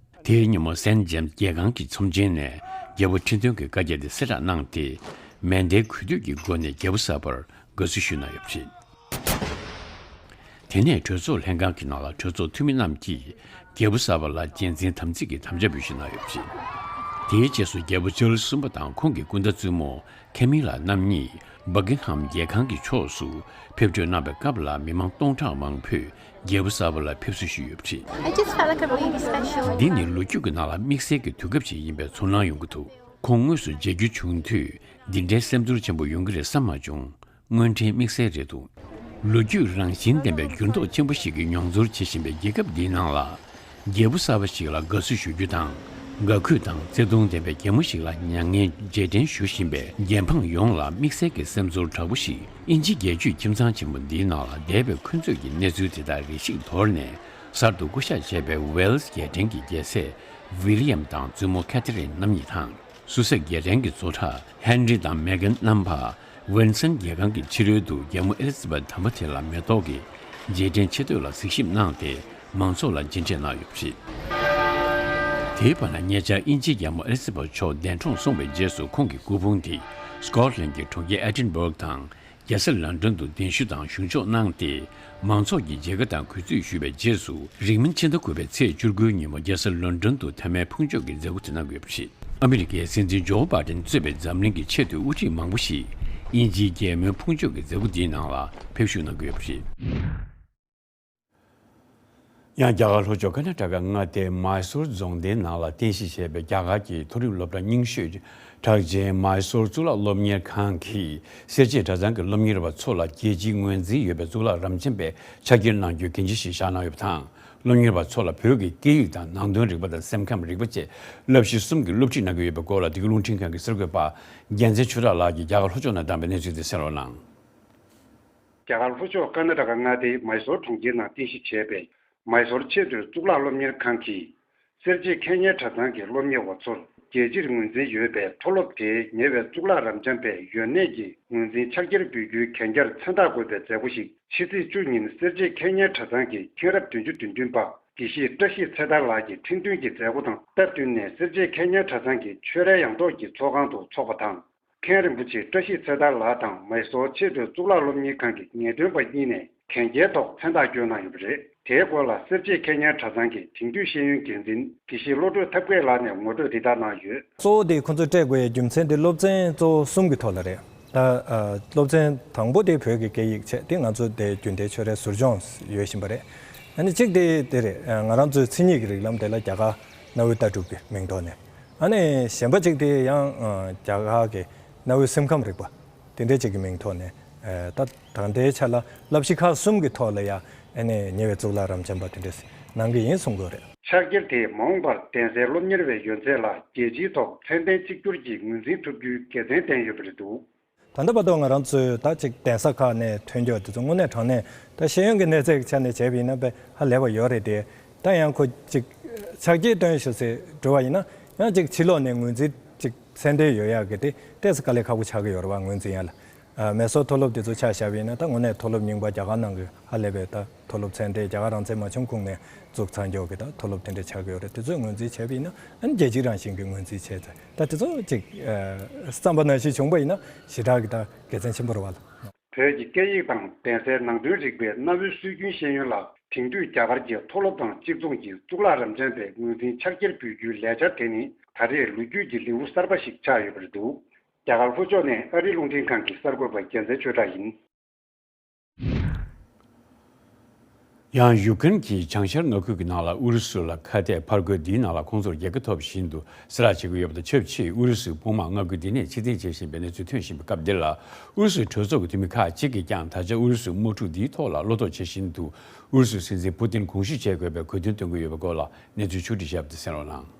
དེའི་ཉིན་མོ་སེན་ཇེམ་སི་རྒྱལ་ཁང་གི་ཚོམས་ཆེན་ནས་རྒྱལ་པོ་ཁྲི་འདོན་གྱི་བཀའ་རྒྱ་དེ་གསལ་བསྒྲགས་གནང་སྟེ། མེ་མདའི་གུས་འདུད་ཀྱི་སྒོ་ནས་རྒྱལ་པོ་གསར་པར་དགའ་བསུ་ཞུས་གནང་ཡོད་པ་རེད། དེ་ནས་གྲོས་ཚོགས་ལྷན་ཁང་གི་ནང་ལ་གྲོས་ཚོགས་འཐུས་མི་རྣམས་ཀྱིས་རྒྱལ་པོ་གསར་པ་ལ་རྗེས་འཛིན་དམ་ཚིག་གི་དམ་བཅའ་འབུལ་ཞུས་གནང་ཡོད་པ་རེད། དེའི་རྗེས་སུ་རྒྱལ་པོ་ཅཱལ་སི་གསུམ་པ་དང་ཁོང་གི་སྐུ་ཟླ་བཙུན་མོ་ཁེ་མི་ལ་རྣམ་གཉིས་སྦ་ཀིང་ཧམ་རྒྱལ་ཁང་གི་ཕྱོགས་སུ་ཕེབས་བསུ་གནང་བའི་སྐབས་ལ་མི་མང་སྟོང་ཕྲག་མང་པོས་རྒྱལ་པོ་གསར་པ་ལ་ཕེབས་བསུ་ཞུས་ཡོད་པ་རེད། I just felt like a really special འདི་ནི་ལོ་རྒྱུས་ཀྱི་ནང་ལ་དམིགས་བསལ་གྱི་དུས་སྐབས་ཤིག་ཡིན་པའི་ཚོར་སྣང་ཡོང་གི་འདུག་ཁོང་དངོས་སུ་མཇལ་རྒྱུ་བྱུང་དུས་འདི་འདྲའི་སེམས་ཚོར་ཆེན་པོ་ཡོང་གི་རེད་བསམ་མ་བྱུང་། སྔོན་དྲན་དམིགས་བསལ་རེད་འདུག་ལོ་རྒྱུས་རང་བཞིན་ལྡན་པའི་འགྱུར་ལྡོག་ཆེན་པོ་ཞིག་གི་མྱོང་ཚོར་བྱེད་བཞིན་པའི་རྒྱལ་ཁབ་འདིའི་ནང་ལ། རྒྱལ་པོ་གསར་པ་ཞིག་ལ་དགའ་བསུ་ཞུ་རྒྱུ་དང་། དགའ་གུས་དང་བརྩེ་གདུང་ལྡན་པའི་རྒྱལ་མོ་ཞིག་ལ་མྱ་ངན་རྗེས་དྲན་ཞུ་བཞིན་པའི་རྒྱལ་འབངས་ཡོངས་ལ་དམིགས་བསལ་གྱི་སེམས་ཚོར་དྲག་པོ་ཞིག་དབྱིན་ཇི་རྒྱལ་ཇུས་ཁྱིམ་ཚང་ཆེན་མོ་འདིའི་ནང་ལ་འདས་པའི་འཁོན་རྩོད་ཀྱི་གནས་ཚུལ་དེ་དག་རེ་ཞིག་དོར་ནས། གསར་དུ་བསྐོ་བཞག་བྱས་པའི་ཝེལ་སི་རྒྱལ་ཕྲན་གྱི་རྒྱལ་སྲས་ཝི་ལི་ཡམ་དང་བཙུན་མོ་ཁེ་ཐི་རིན་རྣམ་གཉིས་དང་། སུ་སེག་རྒྱལ་ཕྲན་གྱི་བཙོ་བྲག་ཧན་རི་དང་མེ་གན་རྣམ་པ། ཝིན་སན་རྒྱལ་ཁང་གི་ཕྱི་རོལ་དུ་རྒྱལ་མོ་ཨེ་ལི་ཛ་བེད་དམ་པ་དེ་ལ་མེ་ཏོག་གི་རྗེས་དྲན་ཆེ་བསྟོད་ལ་གཟིགས་ཞིབ་གནང་སྟེ། མང་ཚོགས་ལ་མཇལ་འཕྲད་གནང་ཡོད་པ་རེད། དེའི་བར་ན་ཉེ་ཆར་དབྱིན་ཇིའི་རྒྱལ་མོ་ཨེ་ལི་ཛ་བེད་མཆོག་འདས་གྲོངས་སོང་བའི་རྗེས་སུ་ཁོང་གི་སྐུ་ཕུང་དེ་སྐོཊ་ལན་གྱི་གྲོང་ཁྱེར་ཨེ་ཌིན་སྦུག་དང་རྒྱལ་ས་ལོན་ཌོན་དུ་གདན་ཞུ་དང་བཞུགས་འཇོག་གནང་སྟེ། མང་ཚོགས་ཀྱིས་མཇལ་ཁ་དང་གུས་བརྩི་ཞུས་པའི་རྗེས་སུ། རིང་མིན་ཕྱི་ཟླ་དགུ་པའི་ཚེས་བཅུ་དགུའི་ཉིན་མོ་རྒྱལ་ས་ལོན་ཌོན་དུ་མཐའ་མའི་ཕུང་མཆོད་ཀྱི་མཛད་སྒོ་དེ་གནང་དགོས་པ་རེད། ཨ་མི་རི་ཀའི་སྲིད་འཛིན་ཇོ་བྷའི་ཌེན་གཙོས་པའི་འཛམ་གླིང་གི་ཆེས་མཐོའི་དབུ་ཁྲིད་མང་པོ་ཞིག་དབྱིན་ཇིའི་རྒྱལ་མོའི་ཕུང་མཆོད་ཀྱི་མཛད་སྒོ་འདིའི་ནང་ལ་ཕེབས་བསུ་གནང་དགོས་པ་རེད། ཡང་རྒྱ་གར་ལྷོ་ཕྱོགས་ཀར་ན་ཊ་ཀ་མངའ་སྡེའི་མཱི་སོར་རྫོང་སྡེའི་ནང་ལ་རྟེན་གཞི་བྱས་པའི་རྒྱ་གར་གྱི་མཐོ་རིམ་སློབ་གྲྭ་རྙིང་ཤོས་གྲགས་ཅན་མཱི་སོར་གཙུག་ལག་སློབ་གཉེར་ཁང་གིས་སེར་བྱེས་གྲྭ་ཚང་གི་སློབ་གཉེར་བ་ཚོ་ལ་རྒྱལ་སྤྱིའི་ངོས་འཛིན་ཡོད་པའི་གཙུག་ལག་རབ་འབྱམས་པའི་ཕྱག་འཁྱེར་གནང་རྒྱུའི་འགན་འཁྲི་ཞིག་བཞག་གནང་ཡོད་པ་དང་། སློབ་གཉེར་བ་ཚོ་ལ་བོད་ཀྱི་སྐད་ཡིག་དང་ནང་དོན་རིག་པ་དང་སེམས་ཁམས་རིག་པ་བཅས་བསླབ་གཞི་གསུམ་གྱི་སློབ་ཁྲིད་གནང་གི་ཡོད་པའི་སྐོར་ལ་འདི་ག་རླུང་འཕྲིན་ཁང་གི་གསར་འགོད་པ་རྒྱལ་མཚན་ཆོས་གྲགས་ལགས་ཀྱིས་རྒྱ་གར་ལྷོ་ཕྱོགས་ནས་བཏང་པའི་གནས་ཚུལ་དེ་གསན་རོགས་གནང་། རྒྱ་གར་ལྷོ་ཕྱོགས་ཀར་ན་ཊ་ཀ་མངའ་སྡེའི་མཱི་སོར་གྲོང་ཁྱེར་ནང་རྟེན་གཞི་བྱས་པའི་མཱི་སོར་ཆེས་མཐོའི་གཙུག་ལག་སློབ་གཉེར་ཁང་གིས། སེར་བྱེས་ཁེ་ཉེན་གྲྭ་ཚང་གི་སློབ་གཉེར་བ་ཚོར་རྒྱལ་སྤྱིར་ངོས་འཛིན་ཡོད་པའི་མཐོ་སློབ་དེའི་ཉེ་བའི་གཙུག་ལག་རབ་འབྱམས་པའི་ཡོན་གནས་ཀྱི་ངོས་འཛིན་ཕྱག་འཁྱེར་འབུལ་རྒྱུའི་གན་རྒྱར་མཚན་རྟགས་འགོད་པའི་མཛད་སྒོ་ཞིག་ཕྱི་ཚེས་བཅུ་ཉིན་སེར་བྱེས་ཁེ་ཉེན་གྲྭ་ཚང་གི་མཁྱེན་རབ་བདུན་ཅུ་དོན་བདུན་པ་དགེ་བཤེས་བཀྲ་ཤིས་ཚེ་ཐར་ལགས་ཀྱིས་ཁྲི་འདོན་གྱི་མཛད་སྒོ་དང་སྟབས་བསྟུན་ནས་སེར་བྱེས་ཁེ་ཉེན་གྲྭ་ཚང་གི་ཆོས་རའི་ཡང་ཐོག་གི་ཚོགས་ཁང་དུ་འཚོགས་པ་དང་། མཁན་རིན་པོ་ཆེ་བཀྲ་ཤིས་ཚེ་ཐར་ལགས་དང་མཱི་སོར་ཆེས་མཐོའི་གཙུག་ལག་སློབ་གཉེར་ཁང་གི་ངེས་སྟོན་པ་གཉིས་ནས་གན་རྒྱའི་ཐོག་མཚན་རྟགས་བསྐྱོན་གནང་ཡོད་པ་རེད། དེའི་སྐོར་ལ་སེར་བྱེས་ཁེ་ཉེན་གྲྭ་ཚང་གི་དེང་དུས་ཤེས་ཡོན་འགན་འཛིན་དགེ་བཤེས་བློ་གྲོས་ཐབས་མཁས་ལགས་ནས་ངོ་སྤྲོད་འདི་ལྟར་གནང་ཡོད། གཙོ་བོ་དེ་ཁོ་ཚོས་སྤྲད་དགོས་ཡའི་རྒྱུ་མཚན་དེ་སློབ་ཚན་གཙོ་བོ་གསུམ་གྱི་ཐོག་ལ་རེད། ད་ཨ་སློབ་ཚན་དང་པོ་དེ་བོད་ཀྱི་སྐད་ཡིག་བྱས་དེ་ང་ཚོ་དེ་རྒྱུན་ལྡན་ཆོས་རའི་ཟུར་སྦྱོང་ཡོད་བཞིན་པ་རེད། ཨ་ནི་གཅིག་དེ་དེ་རེད། ང་རང་ཚོའི་མཚན་ཉིད་ཀྱི་རིགས་ལམ་དེ་ལ་རྒྱ་གར་གནའ་བོའི་ལྟ་གྲུབ་ཀྱི་མིང་ཐོག་ནས། ཨ་ནི་གཞན་པ་གཅིག་དེ་ཡང་ཨ་རྒྱ་གར་གྱི་གནའ་བོའི་སེམས་ཁམས་རིག་པ་དེ་འདྲའི་གཅིག་གི་མིང་ཐོག་ནས། ཨ་ད་ད་ལྟའི་ཆ་ལ་བསླབ་གཞི་ཁག་གསུམ་གྱི་ཐོག་ལ་ཡང་ཨ་ནི་ཉེ་བའི་གཙུག་ལག་རབ་འབྱམས་པ་དེ་འདྲས་ གནང་གི་ཡིན་གསུང་གི་ཡོད་རེད། ཕྱག་འཁྱེར་དེས་མ་འོངས་པར་གདན་སའི་སློབ་གཉེར་བའི་ཡོན་ཚད་ལ་རྒྱལ་སྤྱིའི་ཐོག་ཚད་ལྡན་གཅིག་གྱུར་གྱི་ངོས་འཛིན་ཐུབ་རྒྱུའི་དགེ་མཚན་བསྟན་ཡོད་པ་རེད་འདུག། ད་ལྟ་བར་དུ་ང་རང་ཚོས་ད་ཅིག་གདན་ས་ཁག་ནས་ཐོན་རྒྱུ་དེ་ཚོ་དངོས་གནས་དྲང་གནས་ད་ཤེས་ཡོན་གྱི་གནས་ཚད་ཀྱི་ཆ་ནས་བྱས་པ་ཡིན་ན་དཔེ་ཧ་ལས་པ་ཡོད་རེད་དེ། ད་ཡང་ཁོ་ཅིག་ཕྱག་འཁྱེར་སྟོན་ཞུ་སའི་འགྲོ་བ་ཡིན་ན་ཡང་ཅིག་ཕྱི་ལོགས་ནས་ངོས་འཛིན་ཅིག་ཚད་ལྡན་ཡོད་ཡག་གི་དེ་ཏོག་ཙམ་དཀའ་ལས་ཁག་པོ་ཆགས་ཀྱི་ཡོད་རེད་བ། ངོས་འཛིན་ཡ་ལ། ཨ། མེ་སོར་མཐོ་སློབ་དེ་ཚོ་ཆ་བཞག་པ་ཡིན་ན་ད་དངོས་གནས་མཐོ་སློབ་རྙིང་པ་རྒྱ་གར་ནང་གི་ཧ་ལས་པའི་ད་མཐོ་སློབ་ཚད་ལྡན། རྒྱ་གར་རང་བཙན་མ་བྱུང་གོང་ནས་འཛུགས་ཚར་མགྱོགས་ཀྱི་ད་མཐོ་སློབ་དེ་འདྲ་ཆགས་ཀྱི་ཡོད་རེད། དེ་ཚོས་ངོས་འཛིན་བྱས་པ་ཡིན་ན་ཨ་ནི་རྒྱལ་སྤྱི་རང་བཞིན་གྱི་ངོས་འཛིན་བྱས་ཚར། ད་དེ་ཚོ་ཅིག་ཨ། བསམ་པ་ནང་བཞིན་བྱུང་པ་ཡིན་ན་ཞེ་དྲག་གི་ད་དགེ་མཚན་ཆེན་པོ་རེད་བ་ལ། བོད་ཀྱི་སྐད་ཡིག་དང་གདན་སའི་ནང་དོན་རིག་པའི་གནའ་བོའི་སྲོལ་རྒྱུན་ཤེས་ཡོན་ལ་དེང་དུས་རྒྱ་གར་གྱི་མཐོ་སློབ་དང་གཅིག་མཚུངས་ཀྱི་གཙུག་ལག་རབ་འབྱམས་པའི་ངོས་འཛིན་ཕྱག་འཁྱེར་འབུལ་རྒྱུའི་ལས་འཆར་དེ་ནི་ད་རེས་ལོ་རྒྱུས་ཀྱི་ལེའུ་གསར་པ་ཞིག་ཆགས་ཡོད་པ་རེད་འདུག། རྒྱ་གར་ལྷོ་ཕྱོགས་ནས་ཨ་རིའི་རླུང་འཕྲིན་ཁང་གི་གསར་འགོད་པ་རྒྱལ་མཚན་ཆོས་གྲགས་ཡིན། ཡང་ཡུཀ་རེན་གྱི་བྱང་ཤར་མངའ་ཁུལ་གྱི་ནང་ལ་ཨུ་རུ་སུ་ལ་ཁ་གཏད་ཕར་རྒོལ་འདིའི་ནང་ལ་ཁོང་ཚོར་རྒྱལ་ཁ་ཐོབ་བཞིན་དུ་སེ་ར་བྱེད་ཀྱི་ཡོད་པ་དང་ཆབས་ཅིག་ཨུ་རུ་སུའི་དཔུང་དམག་མངའ་ཁུལ་འདི་ནས་ཕྱིར་འཐེན་བྱེད་བཞིན་པའི་གནས་ཚུལ་ཐོན་བཞིན་པའི་སྐབས་འདི་ལ། ཨུ་རུ་སུའི་གྲོས་ཚོགས་ཀྱི་འཐུས་མི་ཁག་ཅིག་གིས་ཀྱང་ད་ཆ་ཨུ་རུ་སུའི་དམག་འཁྲུག་འདིའི་ཐོག་ལ་བློ་དོགས་བྱེད་བཞིན་དུ་ཨུ་རུ་སུའི་སྲིད་འཛིན་པུ་ཏིན་དགོངས་ཞུ་བྱེད་དགོས་པའི་གོ་སྟོན་བཏོན་གྱི་ཡོད་པའི་སྐོར་ལ་གནས་ཚུལ་ཕྱོགས་བསྒྲིགས་བྱས་པ་དེ་གསན་རོགས་གནང་།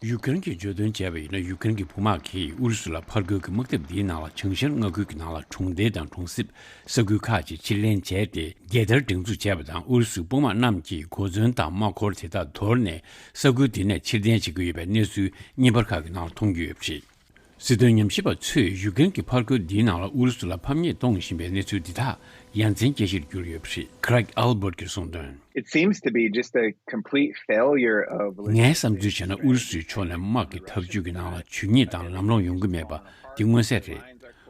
ཡུཀ་རེན་གྱིས་བརྗོད་དོན་བྱས་པ་ཡིན་ན། ཡུཀ་རེན་གྱི་དཔུང་དམག་གིས་ཨུ་རུ་སུ་ལ་ཕར་རྒོལ་གྱི་དམག་འཐབ་འདིའི་ནང་ལ་བྱང་ཤར་མངའ་ཁུལ་གྱི་ནང་ལ་གྲོང་རྡལ་དང་གྲོང་གསེབ། ས་ཁུལ་ཁག་ཅིག་ཕྱིར་ལེན་བྱས་ཏེ། རྒྱལ་དར་སྒྲེང་འཛུགས་བྱས་པ་དང་། ཨུ་རུ་སུའི་དཔུང་དམག་རྣམས་ཀྱིས་གོ་མཚོན་དང་དམག་འཁོར་དེ་དག་དོར་ནས་ས་ཁུལ་དེ་ནས་ཕྱིར་འཐེན་བྱེད་ཀྱི་ཡོད་པའི་གནས་ཚུལ་བརྙན་པར་ཁག་གི་ནང་ལ་མཐོང་རྒྱུ་ཡོད་པ་རེད། སྲིད་དོན་ཉམས་ཞིབ་པ་ཚོས་ཡུཀ་རེན་གྱི་ཕར་རྒོལ་འདིའི་ནང་ལ་ཨུ་རུ་སུ་ལ་ཕམ་ཉེས་གཏོང་བཞིན་པའི་གནས་ཚུལ་འདི་དག་ཡ་མཚན་སྐྱེ་གཞིར་གྱུར་ཡོད་པ་རེད། Craig Ahlborg གྱིས་གསུངས་དོན། It seems to be just a complete failure of ངའི་བསམ་ཚུལ་བྱས་ན། ཨུ་རུ་སུའི་ཕྱོགས་ནས་དམག་གི་འཐབ་ཇུས་ཀྱི་ནང་ལ་ཇུས་ཉེས་དང་ལམ་ལྷོང་ཡོང་གི་མེད་པ་འདི་མངོན་གསལ་རེད།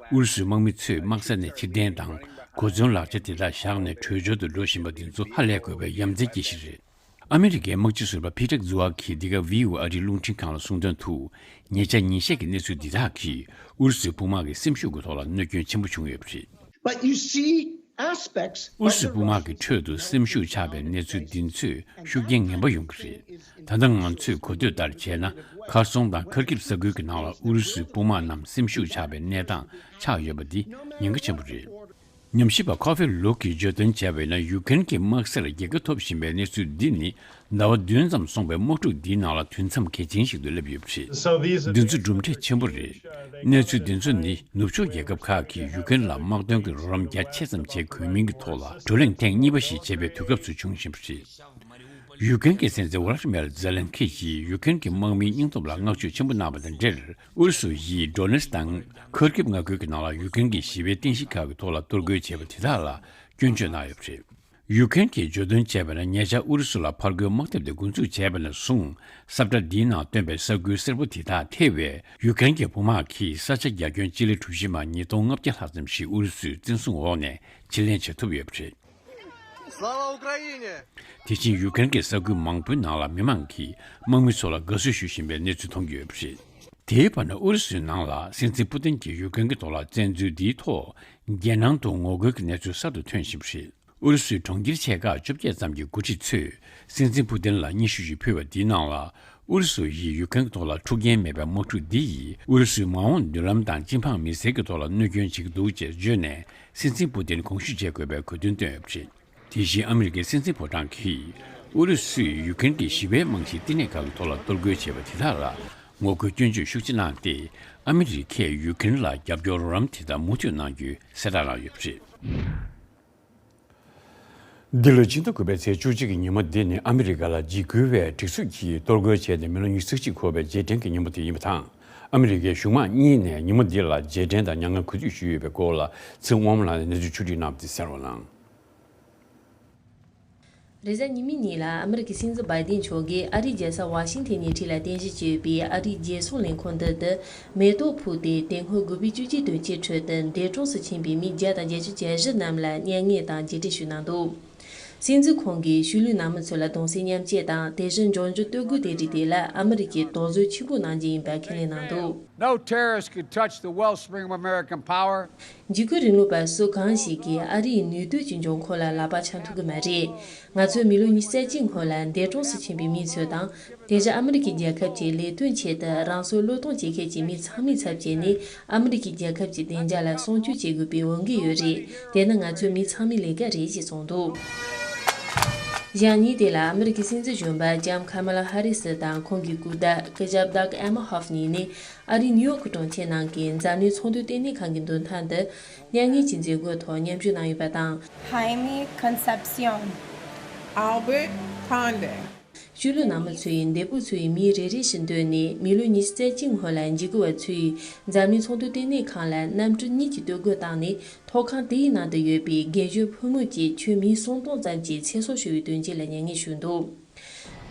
ཨུ་རུ་སུའི་དམག་མི་ཚོས་དམག་ས་ནས་ཕྱིར་འཐེན་དང་། གོ་མཚོན་ལག་ཆ་དེ་དག་བཞག་ནས་བྲོས་བྱོལ་དུ་འགྲོ་བཞིན་པ་འདི་ཚོ་ཧ་ལས་དགོས་པའི་ཡ་མཚན་སྐྱེ་གཞི་རེད། ཨ་མི་རི་ཀའི་དམག་སྤྱི་ཟུར་པ་ཕི་ཏྲག་ཛུ་ཨ་ཁིས་འདི་ག་ཝི་ཨོ་ཨེ་ཨ་རིའི་རླུང་འཕྲིན་ཁང་ལ་གསུངས་དོན་དུ། ཉེ་ཆར་ཉིན་ཤས་ཀྱི་གནས་ཚུལ་འདི་དག་གིས་ཨུ་རུ་སུའི་དཔུང་དམག་གི་སེམས་ཤུགས་ཀྱི་ཐོག་ལ་གནོད་སྐྱོན་ཆེན་པོ་བྱུང་ཡོད་པ་རེད། But you see aspects ཨུ་རུ་སུའི་དཔུང་དམག་གི་ཁྲོད་དུ་སེམས་ཤུགས་ཆག་པའི་གནས་ཚུལ་འདི་ཚོས་ཤུགས་རྐྱེན་ངན་པ་ཡོང་གི་རེད། ད་ལྟ་ང་ཚོས་གོ་ཐོས་ལྟར་བྱས་ན། ཁར་སོང་དང་ཁར་ཀིབ་ས་ཁུལ་གྱི་ནང་ལ་ཨུ་རུ་སུའི་དཔུང་དམག་རྣམས་སེམས་ཤུགས་ཆག་པའི་གནས་སྟངས་ཆགས་ཡོད་པ་འདི་ཉེན་ཁ་ཆེན་པོ་རེད། ཉམས་ཞིབ་པ་ཁོ་ཧྥེ་ལུག་གིས་བརྗོད་དོན་བྱས་པ་ཡིན་ན། ཡུཀ་རེན་གྱི་དམག་སར་རྒྱལ་ཁ་ཐོབ་བཞིན་པའི་གནས་ཚུལ་འདི་ནི། ཟླ་བ་བདུན་ཙམ་སོང་བའི་དམག་འཁྲུག་འདིའི་ནང་ལ་དུས་མཚམས་གལ་ཆེན་ཞིག་ཏུ་སླེབས་ཡོད་པ་རེད། འདི་ཚོ་གྲུབ་འབྲས་ཆེན་པོ་རེད། གནས་ཚུལ་འདི་ཚོ་ནི་ནུབ་ཕྱོགས་རྒྱལ་ཁབ་ཁག་གིས་ཡུཀ་རེན་ལ་དམག་དོན་གྱི་རོགས་རམ་རྒྱ་ཆེ་ཙམ་བྱེད་དགོས་མིན་གྱི་ཐོག་ལ་བགྲོ་གླེང་ཐེངས་གཉིས་པ་ཞིག་བྱེད་པའི་དུས་སྐབས་སུ་བྱུང་བཞིན་པ་རེད། ཡུཀ་རེན་གྱི་སྲིད་འཛིན་ཝོ་ལ་ཏི་མེར་ཛེ་ལན་སྐི་ཞིས་ཡུཀ་རེན་གྱི་དམག་མིའི་སྙིང་སྟོབས་ལ་བསྔགས་བརྗོད་ཆེན་པོ་གནང་བ་དང་འབྲེལ། ཨུ་རུ་སུ་ཡིས་ཌོ་ནེ་སི་དང་ཁར་ཀིབ་མངའ་ཁུལ་གྱི་ནང་ལ་ཡུཀ་རེན་གྱི་ཞི་བའི་རྟེན་གཞི་ཁག་གི་ཐོག་ལ་གཏོར་རྒོལ་བྱས་པ་དེ་དག་ལ་སྐྱོན་བརྗོད་གནང་ཡོད་པ་རེད། ཡུཀ་རེན་གྱིས་བརྗོད་དོན་བྱས་པ་ན། ཉེ་ཆར་ཨུ་རུ་སུ་ལ་ཕར་རྒོལ་དམག་འཐབ་དེ་འགོ་འཛུགས་བྱས་པ་ནས་བཟུང་། ས་བཀྲ་འདིའི་ནང་སྟོན་པའི་ས་ཁུལ་སེར་པོ་དེ་དག་ཐེ་བའི་ཡུཀ་རེན་གྱི་དཔུང་དམག་གིས་ས་ཆ་རྒྱ་ཁྱོན་སྤྱི་ལེ་གྲུ་བཞི་མ་ཉིས་སྟོང་ལྔ་བརྒྱ་ལྷག་ཙམ་ཞིག་ཨུ་རུ་སུའི་བཙན་བཟུང་འོག་ནས་ཕྱིར་ལེན་བྱེད་ཐུབ་ཡོད་པ་རེད། Слава Украине! དེ་བཞིན་ཡུཀ་རེན་གྱི་ས་ཁུལ་མང་པོའི་ནང་ལ་མི་མང་གིས་དམག་མི་ཚོ་ལ་དགའ་བསུ་ཞུ་བཞིན་པའི་གནས་ཚུལ་མཐོང་རྒྱུ་ཡོད་པ་རེད། དེའི་བར་ན་ཨུ་རུ་སུའི་ནང་ལ་སྲིད་འཛིན་པུ་ཏིན་གྱིས་ཡུཀ་རེན་གྱི་ཐོག་ལ་བཙན་འཛུལ་འདིའི་ཐོག་རྒྱལ་ནང་དུ་ངོ་རྒོལ་གྱི་གནས་ཚུལ་གསར་དུ་ཐོན་བཞིན་པ་རེད། ཨུ་རུ་སུའི་གྲོང་ཁྱེར་ཆེ་ཁག་བཅོ་བརྒྱད་ཙམ་གྱི་འགོ་ཁྲིད་ཚོས་སྲིད་འཛིན་པུ་ཏིན་ལ་སྙན་ཞུ་ཞིག་ཕུལ་བ་འདིའི་ནང་ལ། ཨུ་རུ་སུ་ཡིས་ཡུཀ་རེན་གྱི་ཐོག་ལ་འཁྲུག་རྐྱེན་མེད་པའི་དམག་འཁྲུག་འདི་ཡིས་ཨུ་རུ་སུའི་མ་འོངས་མདུན་ལམ་དང་སྤྱི་འཕངས་མི་སེར་གྱི་ཐོག་ལ་གནོད་སྐྱོན་བྱེད་ཀྱི་འདུག་ཅེས་བརྗོད་ནས། སྲིད་འཛིན་པུ་ཏིན་དགོངས་ཞུ་བྱེད་དགོས་པའི་གོ་སྟོན་བཏོན་ཡོད་པ་རེད། དེ་བཞིན་ཨ་མི་རི་ཀའི་སྲིད་འཛིན་ཕོ་བྲང་གིས། ཨུ་རུ་སུས་ཡུཀ་རེན་གྱི་ཞི་བའི་རྨང་གཞིའི་བསྟི་གནས་ཁག་གི་ཐོག་ལ་གཏོར་རྒོལ་བྱས་པ་དེ་དག་ལ་ངོ་རྒོལ་སྐྱོན་བརྗོད་ཤུགས་ཆེ་གནང་སྟེ། ཨ་མི་རི་ཀས་ཡུཀ་རེན་ལ་རྒྱབ་སྐྱོར་རོགས་རམ་དེ་དག་མུ་མཐུད་གནང་རྒྱུའི་གསལ་བསྒྲགས་གནང་ཡོད་པ་རེད། འདི་ལོའི་སྤྱི་ཟླ་དགུ་པའི་ཚེས་བཅུ་གཅིག་གི་ཉིན་མོ་འདི་ནི་ཨ་མི་རི་ཀ་ལ་འཇིགས་སྐུལ་བས་སྒྲིག་འཛུགས་ཀྱིས་གཏོར་རྒོལ་བྱས་ཏེ་མི་ལོ་ཉི་ཤུ་རྩ་གཅིག་འཁོར་བའི་རྗེས་དྲན་གྱི་ཉིན་མོ་དེ་ཡིན་པ་དང་། ཨ་མི་རི་ཀའི་གཞུང་དམངས་གཉིས་ནས་ཉིན་མོ་འདི་ལ་རྗེས་དྲན་དང་མྱ་ངན་གུས་འདུད་ཞུས་ཡོད་པའི་སྐོར་ལ་ཚེ་དབང་མོ་ལགས་ནས་གནས་ཚུལ་ཕྱོགས་སྒྲིག་གནང་བ་དེ་གསན་རོགས་གནང་། རེས་གཟའ་ཉི་མའི་ཉིན་ལ་ཨ་མི་རི་ཀའི་སྲིད་འཛིན་བྷའི་ཏིན་མཆོག་གིས་ཨ་རིའི་རྒྱལ་ས་ཝ་ཤིང་ཐན་ཉེ་འཁྲིས་ལ་རྟེན་གཞི་བྱས་ཡོད་པའི་ཨ་རིའི་རྒྱལ་སྲུང་ལས་ཁུངས་འདི་དུ་མེ་ཏོག་ཕུལ་ཏེ། དེ་སྔོན་དགུ་པའི་བཅུ་གཅིག་དོན་རྐྱེན་ཁྲོད་དུ་འདས་གྲོངས་སུ་ཕྱིན་པའི་མི་བརྒྱ་དང་བརྒྱད་ཅུ་གྱ་བཞི་རྣམས་ལ་མྱ་ངན་དང་རྗེས་དྲན་ཞུས་གནང་འདུག། སྲིད་འཛིན་ཁོང་གིས་ཤུལ་ལུས་ནང་མི་ཚོ་ལ་གདུང་སེམས་མཉམ་སྐྱེད་དང་། དེ་བཞིན་འབྱུང་འགྱུར་སྟོད་གོས་དེ་རིགས་དེ་ལ་ཨ་མི་རི་ཀས་དོགས་ཟོན་ཆེན་པོ་གནང་རྒྱུ་ཡིན་པ་ཁས་ལེན་གནང་འདུག། No terrorist could touch the wellspring of American power. འཇིགས་སྐུལ་རིང་ལུགས་པ་སུ་གང་ཞིག་གིས་ཨ་རིའི་ནུས་འདོད་ཀྱི་འབྱུང་ཁུངས་ལ་ལག་པ་འཆང་ཐུབ་ཀྱི་མ་རེད། ང་ཚོས་མི་ལོ་ཉི་ཤུ་རྩ་གཅིག་སྔོན་ལ་འདས་གྲོངས་སུ་ཕྱིན་པའི་མི་ཚོ་དང་། དེ་བཞིན་ཨ་མི་རི་ཀའི་རྒྱལ་ཁབ་ཀྱི་ལས་དོན་ཆེད་དུ་རང་སྲོག་བློས་གཏོང་བྱེད་མཁན་གྱི་མི་ཚང་མའི་ཚབ་བྱས་ནས། ཨ་མི་རི་ཀའི་རྒྱལ་ཁབ་ཀྱི་བདེ་འཇགས་ལ་སྲུང་སྐྱོབ་བྱེད་དགོས་པའི་འོས་འགན་ཡོད་རེད། དེ་ནི་ང་ཚོའི་མི་ཚང་མའི་ལས་ཀ་རེད་ཅེས་གསུངས་འདུག། ཞག་གཉིས་དེ་ལ་ཨ་མི་རི་ཀའི་སྲིད་འཛིན་གཞོན་པ་ལྕམ་ཁ་མ་ལ་ཧ་རི་སི་དང་ཁོང་གི་སྐུ་ཟླ་སྐུ་ཞབས་དག་ཨེ་མ་ཧོབ་གཉིས་ནས་ཨ་རིའི་ནིའུ་ཡོག་གི་གྲོང་ཁྱེར་ནང་གི་འཛམ་གླིང་ཚོང་དོན་ལྟེ་གནས་ཁང་གི་མདུན་ཐང་དུ་མྱ་ངན་གྱི་མཛད་སྒོའི་ཐོག་མཉམ་ཞུགས་གནང་ཡོད་པ་དང་། Jaime Concepcion, Albert Conde, ཤུལ་ལུས་ནང་མི་ཚོས་འདས་པོ་ཚོའི་མི་རེ་རེ་བཞིན་བཏོན་ནས་མི་ལོ་ཉི་ཤུ་རྩ་གཅིག་སྔོན་ལ་འཇིགས་སྐུལ་བ་ཚོས་འཛམ་གླིང་ཚོང་དོན་ལྟེ་གནས་ཁང་ལ་གནམ་གྲུ་གཉིས་ཀྱི་སྟོད་གོས་བཏང་ནས། ཐོག་ཁང་དེའི་ནང་དུ་ཡོད་པའི་རྒན་གཞོན་ཕོ་མོ་བཅས་ཁྱོན་མི་སུམ་སྟོང་ཙམ་གྱི་ཚེ་སྲོག་ཤོར་བའི་དོན་རྐྱེན་ལ་མྱ་ངན་ཞུས་འདུག།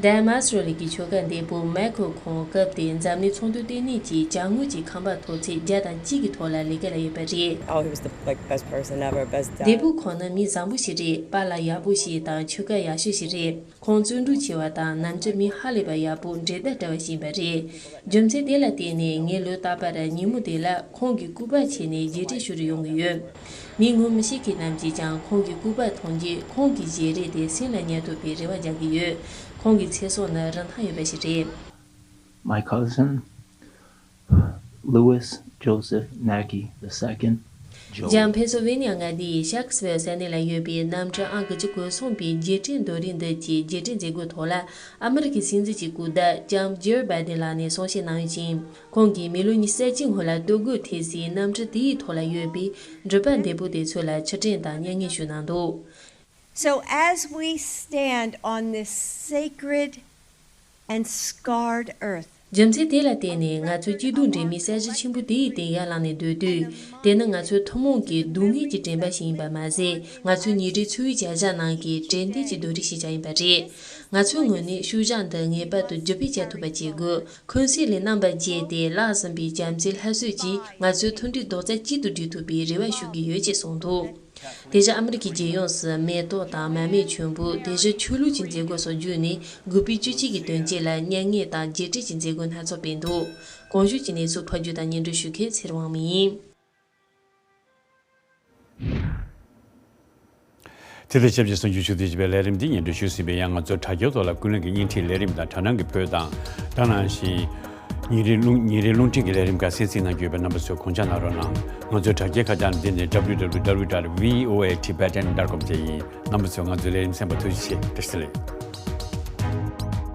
ཌན་མཱས་རོ་ལི་གི་ཆོས་ཁ་འདས་པོ་མའི་ཁོ་ཁོང་སྐབས་དེའི་འཛམ་གླིང་ཚོང་དོན་ལྟེ་གནས་ཀྱི་ཅ་དངོས་ཀྱི་ཁང་པ་མཐོ་ཚད་བརྒྱ་དང་གཅིག་གི་ཐོག་ལ་ལས་ཀ་ལ་ཡོད་པ་རེད། Oh, he was the, like, best person ever, best dad. འདས་པོ་ཁོང་ནི་མི་བཟང་པོ་ཞིག་རེད། པཱ་ལགས་ཡག་པོ་ཞིག་དང་ཆོས་ཁ་ཡག་ཤོས་ཤིག་རེད། ཁོང་བརྩོན་འགྲུས་ཆེ་བ་དང་ནམ་རྒྱུན་མི་ཧ་ལས་པ་ཡག་པོ་འབྲེལ་ཟླ་བཀྲ་བ་ཞིག་ཡིན་པ་རེད། རྒྱུ་མཚན་དེ་ལ་བརྟེན་ནས་ངས་ལོ་རྟག་པར་ཉིན་མོ་དེ་ལ་ཁོང་གི་སྐུ་པར་ཕྱེ་ནས་རྗེས་དྲན་ཞུ་རུ་ཡོང་གི་ཡོད། མི་ངོ་མི་ཤེས་མཁན་རྣམས་ཀྱིས་ཀྱང་ཁོང་གི་སྐུ་པར་མཐོང་རྗེས་ཁོང་གི་ཞལ་རས་དེ་སེམས་ལ་ཉར་ཐུབ་པའི་རེ་བ་རྒྱག་གི་ཡོད། ཁོང་གི་ཚེ་སྲོག་ནི་རིན་ཐང་ཡོད་པ་ཞིག་རེད། My cousin, Louis Joseph Naki the second. ལྕམ་ཕེན་སིལ་ཝེ་ནི་ཡ་མངའ་སྡེའི་ཤག་སི་ཝེལ་ས་གནས་ལ་ཡོད་པའི་གནམ་གྲུ་ཨང་དགུ་བཅུ་གོ་གསུམ་པའི་རྗེས་དྲན་རྡོ་རིང་འདི་གི་རྗེས་དྲན་མཛད་སྒོའི་ཐོག་ལ་ཨ་མི་རི་ཀའི་སྲིད་འཛིན་གྱི་སྐུ་ཟླ་ལྕམ་ཇིལ་བྷའི་ཌེན་ལགས་ནས་གསུང་བཤད་གནང་ཡོད་ཅིང་། ཁོང་གིས་མི་ལོ་ཉི་ཤུ་རྩ་གཅིག་སྔོན་ལ་སྟོད་གོས་ཐེབས་སའི་གནམ་གྲུ་དེའི་ཐོག་ལ་ཡོད་པའི་འགྲུལ་པ་འདས་པོ་དེ་ཚོ་ལ་ཕྱིར་དྲན་དང་མྱ་ངན་ཞུས་གནང་འདུག། So as we stand on this sacred and scarred earth, རྒྱུ་མཚན་དེ་ལ་བརྟེན་ནས་ང་ཚོ་སྐྱིད་སྡུག་འདྲེས་མའི་ས་གཞི་ཆེན་པོ་དེའི་སྟེང་ཡར་ལངས་ནས་སྡོད་དུས། དེ་ནི་ང་ཚོའི་ཐུན་མོང་གི་སྡུག་བསྔལ་གྱི་དྲན་པ་ཞིག་ཡིན་པ་མ་ཟད། ང་ཚོའི་ཉིན་རེའི་འཚོ་བའི་བྱ་གཞག་ནང་གི་དྲན་རྟེན་གྱི་རྡོ་རིང་ཞིག་ཀྱང་ཡིན་པ་རེད། ང་ཚོའི་ངོས་ནས་ཤུལ་བཞག་འདི་ངེས་པར་དུ་བརྒྱུད་སྤེལ་བྱ་ཐུབ་པ་བྱེད་དགོས། འཁོན་གཟིགས་ལས་རྣམ་པར་རྒྱལ་ཏེ་བརླག་ཟིན་པའི་རྒྱལ་མཚན་སླར་གསོས་ཀྱིས་ང་ཚོའི་མཐུན་སྒྲིལ་རྡོག་རྩ་གཅིག་ཏུ་སྒྲིལ་ཐུབ་པའི་རེ་བ་ཞུ་གི་ཡོད་ཅེས་གསུངས་འདུག། དེ་བཞིན་ཨ་མི་རི་ཀའི་རྒྱལ་ཡོངས་སུ་མེ་ཏོག་དང་མར་མེ་མཆོད་འབུལ། དེ་བཞིན་ཆོས་ལུགས་ཀྱི་མཛད་སྒོ་སོགས་བརྒྱུད་ནས་འགུག་པའི་བཅུ་གཅིག་གི་དོན་རྐྱེན་ལ་མྱ་ངན་དང་རྗེས་དྲན་གྱི་མཛད་སྒོ་སྣ་ཚོགས་སྤེལ་འདུག། གོང་ཞུས་ཀྱི་གནས་ཚུལ་ཕབ་སྒྱུར་དང་སྙན་སྒྲོན་ཞུ་མཁན་ཚེ་རིང་དབང་མོ་ཡིན། དེ་དང་ཆབས་ཅིག་གསར་འགྱུར་ཕྱོགས་བསྡུས་ཞེས་པའི་ལས་རིམ་འདི་སྙན་སྒྲོན་ཞུས་ཟིན་པས། ཡང་ང་ཚོའི་དྲ་རྒྱའི་ཐོག་ལ་ཀུན་གླེང་གི་བརྙན་འཕྲིན་ལས་རིམ་དང་དྲ་སྣང་གི་བོད་དང་། ད་ནང་བཞིན་ཉིན་རེའི་རླུང་ཉིན་རེའི་རླུང་འཕྲིན་གྱི་ལས་རིམ་ཁག་གསན་གཟིགས་གནང་རྒྱུ་ཡོད་པས། རྣམ་པ་ཚོས་དགོངས་འཇགས་གནང་རོགས་གནང་། ང་ཚོའི་དྲ་རྒྱའི་ཁ་བྱང་འདི་ནི་W W W dot V O A Tibetan dot com དེ་ཡིན། རྣམ་པ་ཚོས་ང་ཚོའི་ལས་རིམ་གསན་པར་ཐུགས་རྗེ་ཆེ། བཀྲ་ཤིས་བདེ་ལེགས།